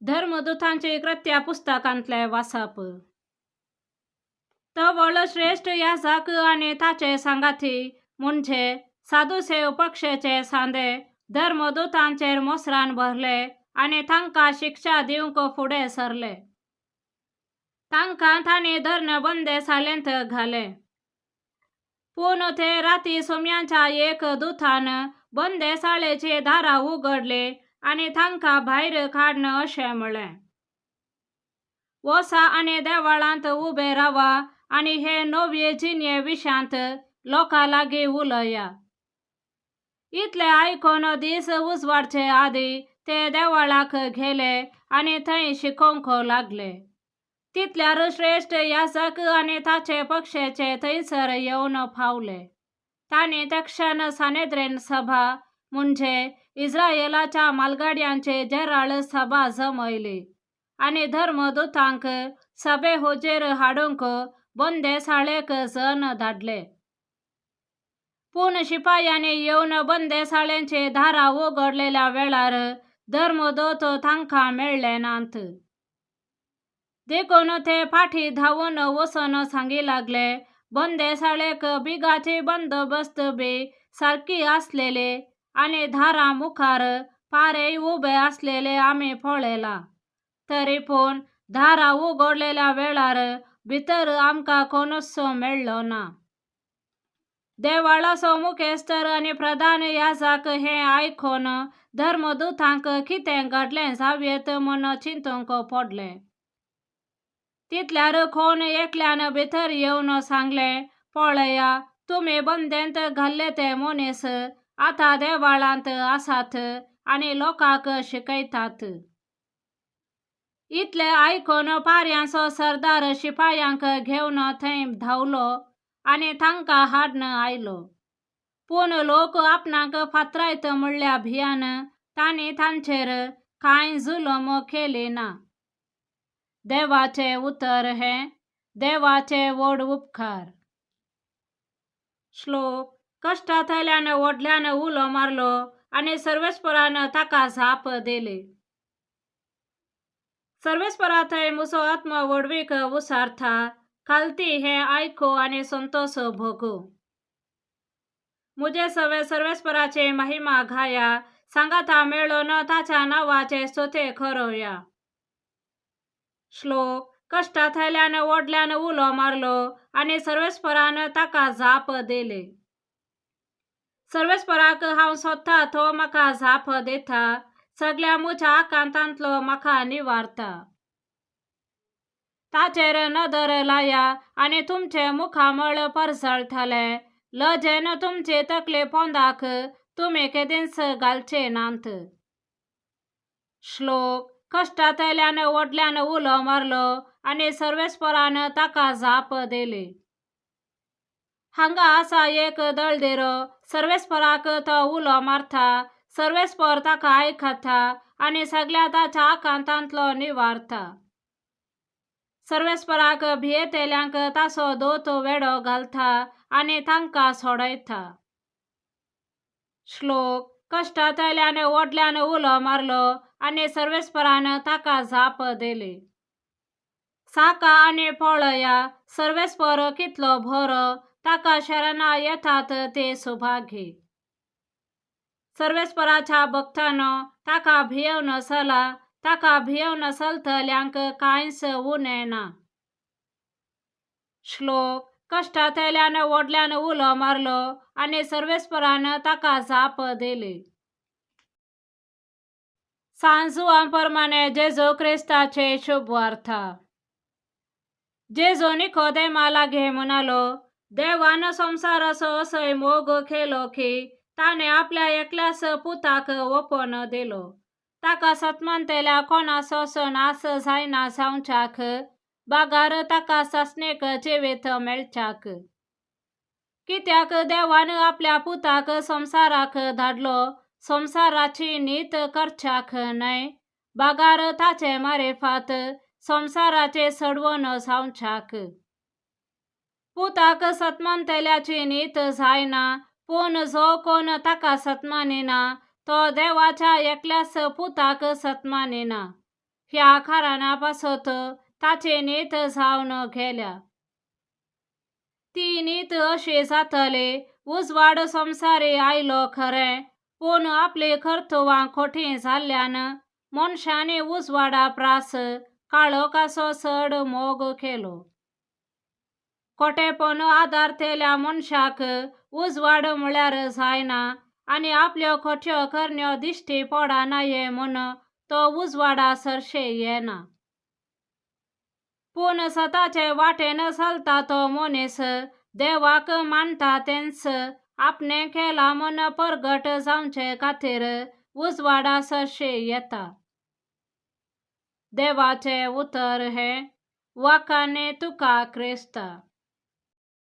धर्मदुतांचे कृत्या पुस्तकांतलें वाचप. तवळ श्रेश्ठ याजक आनी ताचे सांगाती म्हणजे सादुसेव पक्षाचे सांदे धर्मदुतांचेर मोसरान भरले आनी तांकां शिक्षा दिवंक फुडें सरले. तांकां तांणी धर्ण बंदेसाळेंत घाले. पूण ते राती सोम्यांच्या एक दुतान बंदेसाळेची दारां उगडली आनी तांकां भायर काडन अशें म्हळें, वसा आनी देवळांत उबे रावा आनी हे नवे जिणे विशांत लोकां लागीं उलया. इतलें आयकून दीस उजवाडचे आदीं ते देवळाक गेले आनी थंय शिकोवंक लागले. तितल्यार श्रेश्ठ याजक आनी ताचे पक्षाचे थंयसर येवन पावले. तांणी तेक्षण सानेद्रेन सभा म्हणजे इस्रायलाच्या म्हालगड्यांची जेराळ सभा जमयली आनी धर्मदुतांक सभे हुजीर हाडूंक बंदेसाळेक जण धाडले. पूण शिपायांनी येवन बंदेसाळेची दारां उगडलेल्या वेळार धर्मदूत तांकां मेळ्ळे नात. देखून ते फाटीं धांवून वचून सांगी लागले, बंदेसाळेक बिगाची बंदोबस्त बी सारकी आसलेली आनी दारां मुखार पारेय उबे आसलेले आमी पळयलां, तरी पूण दारां उगडलेल्या वेळार भितर आमकां कोणूच मेळ्ळो ना. देवळाचो मुखेस्तर आनी प्रधान याजक हें आयकून धर्मदुतांक कितें घडलें जावयेत म्हूण चिंतूंक पडले. तितल्यार कोण एकल्यान भितर येवन सांगलें, पळया, तुमी बंदेंत घाल्ले ते मनीस आतां देवळांत आसात आनी लोकांक शिकयतात. इतलें आयकून पाऱ्यांचो सरदार शिपायांक घेवन थंय धांवलो आनी तांकां हाडन आयलो. पूण लोक आपणाक फातरायत म्हणल्या भियान तांणी तांचेर कांय जुलम केली ना. देवाचें उतर हें देवाचे व्हड उपकार. श्लोक. कश्टांतल्यान व्हडल्यान उलो मारलो आनी सर्वेस्परान ताका जाप दिली. सर्वेस्परा थंय म्हजो आत्मो व्हडवीक उसारता. खालती हें आयकू आनी संतोश भोगू. म्हजे सवे सर्वेस्पराची महिमा गाया, सांगाता मेळून ताच्या नांवाचे स्तुती करुया. श्लोक. कश्टांतल्यान व्हडल्यान उलो मारलो आनी सर्वेस्परान ताका जाप दिली. सर्वेस्पराक हांव सोदता, तो म्हाका जाप दिता, सगळ्या म्हज्या आकांतांतलो म्हाका निवारता. ताचेर नदर लाया आनी तुमचें मुखामळ परजळटलें, लजेन तुमचे तकले पोंदाक तुमी केदींच घालचे नात. श्लोक. कश्टांतल्यान व्हडल्यान उलो मारलो आनी सर्वेस्परान ताका जाप दिली. हांगा आसा एक दळदिरो, सर्वेस्पराक तो उलो मारता, सर्वेस्पर ताका आयकता आनी सगळ्या ताच्या आकांतांतलो निवारता. सर्वेस्पराक भियेतल्यांक ताचो दोत वेडो घालता आनी तांकां सोडयता. श्लोक. कश्टांतल्यान व्हडल्यान उलो मारलो आनी सर्वेस्परान ताका जाप दिली. साका आनी पळया सर्वेस्पर कितलो बरो, ताका शरणा येतात ते सुभागी. सर्वेस्पराच्या भक्तांनो, ताका भियेवन चला, ताका भियेवन चलतल्यांक कांयच उणें ना. श्लोक. कश्टांतल्यान व्हडल्यान उलो मारलो आनी सर्वेस्परान ताका जाप दिली. सांजुआ प्रमाणे जेजू क्रिस्ताचे शुभवार्ता. जेजू निकोदेमा लागीं म्हणालो, देवान संवसाराचो असोय मोग केलो की ताणें आपल्या एकल्याच पुताक ओंपून दिलो, ताका सतमानतेल्या कोणाचोच नाश जायना जावच्याक, बगर ताका सासणीक जिवीत मेळच्याक. कित्याक देवान आपल्या पुताक संवसाराक धाडलो संवसाराची नीत करच्याक न्हय, बगर ताचे मारिफात संवसाराचे सडवण जावच्याक. पुताक सतमानतेल्याची नीत जायना, पूण जो कोण ताका सतमानिना तो देवाच्या एकल्याच पुताक सतमानिना. ह्या कारणा पासत ताचे नीत जावन गेल्या. ती नीत अशी जातली, उजवाड संवसारी आयलो खरें, पूण आपली कर्तुवां खोटी जाल्ल्यान मनशांनी उजवाडा प्रास काळोखाचो चड मोग केलो. खोटेपण आदारतल्या मनशाक उजवाड म्हळ्यार जायना आनी आपल्यो खोट्यो करण्यो दिश्टी पडनाये म्हूण तो उजवाडा सरशे येना. पूण सताचे वाटेन चलता तो मनीस देवाक मानता तेंच आपणें केलां म्हूण परगट जावचे खातीर उजवाडा सरशे येता. देवाचें उतर हें. वाखाणे तुका क्रिस्ता.